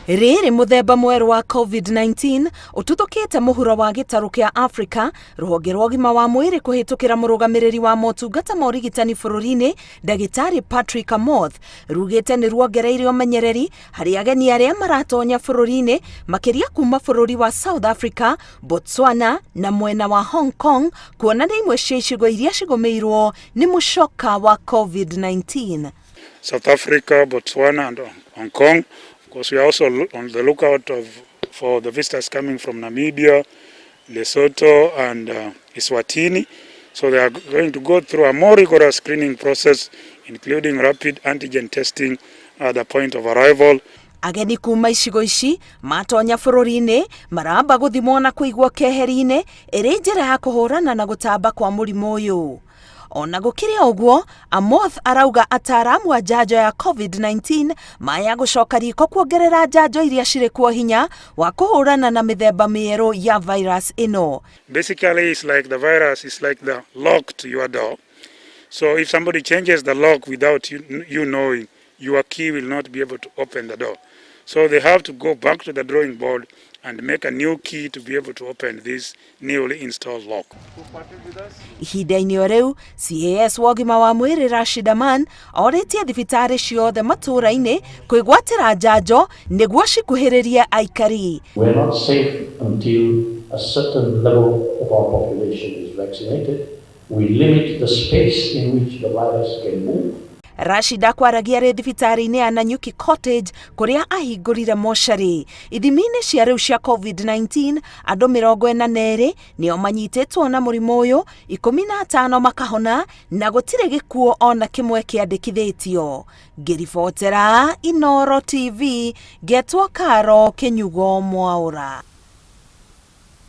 Rĩrĩ mũthemba mwerũ wa COVID-19 ũtuthũkĩte mũhuro wa gĩtarũ kĩa Africa, rũhonge rwa ũgima wa mwĩrĩ kũhĩtũkĩra mũrũgamĩrĩri wa motungata ma ũrigitani bũrũri-inĩ Ndagĩtarĩ Patrick Amoth rugĩte nĩ ruongereire ũmenyereri harĩ ageni arĩa maratonya bũrũri-inĩ makĩria kuma bũrũri wa South Africa, Botswana na mwena wa Hong Kong kuona nĩ imwe cia icigo iria cigũmĩirwo nĩ mũcoka wa COVID-19. South Africa, Botswana and Hong Kong. Of course, we are also on the lookout for the visitors coming from Namibia, Lesotho and Eswatini. So they are going to go through a more rigorous screening process, including rapid antigen testing at the point of arrival. Ageni kuma icigo ici matonya bũrũri-inĩ maramba gũthimwo na kũigwo keheri-inĩ ĩrĩ njĩra ya kũhũrana na gũtamba kwa mũrimũ ũyũ. Ona gũkĩrĩ ũguo, Amoth arauga ataaramu a njanjo ya COVID-19 maya gũcoka riko kuongerera njanjo iria cirĩ kuo hinya wa kũhũrana na mĩthemba mĩerũ ya virus ĩno. Basically, it's like the virus is like the lock to your door. So if somebody changes the lock without you knowing, your key will not be able to open the door. So they have to go back to the drawing board and make a new key to be able to open this newly installed lock. Ihinda-inĩ o rĩu, CAS wa ũgima wa mwĩrĩ Rashid Aman orĩtie thibitarĩ ciothe matũũra-inĩ kwĩgwatĩra njanjo nĩguo cikuhĩrĩrie aikari. We are not safe until a certain level of our population is vaccinated. We limit the space in which the virus can move. Rashid akwaragia arĩ thibitarĩ-inĩ ya Nanyuki Cottage kũrĩa ahingũrire mocarĩ. Ithimi-inĩ cia rĩu cia COVID-19 andũ 42 nĩo manyitĩtwo na mũrimũ ũyũ, 15 makahona na gũtirĩ gĩkuũ ona kĩmwe kĩandĩkithĩtio. Ngĩribotera Inooro TV, ngetwo Karo Kĩnyugo Mwaũra.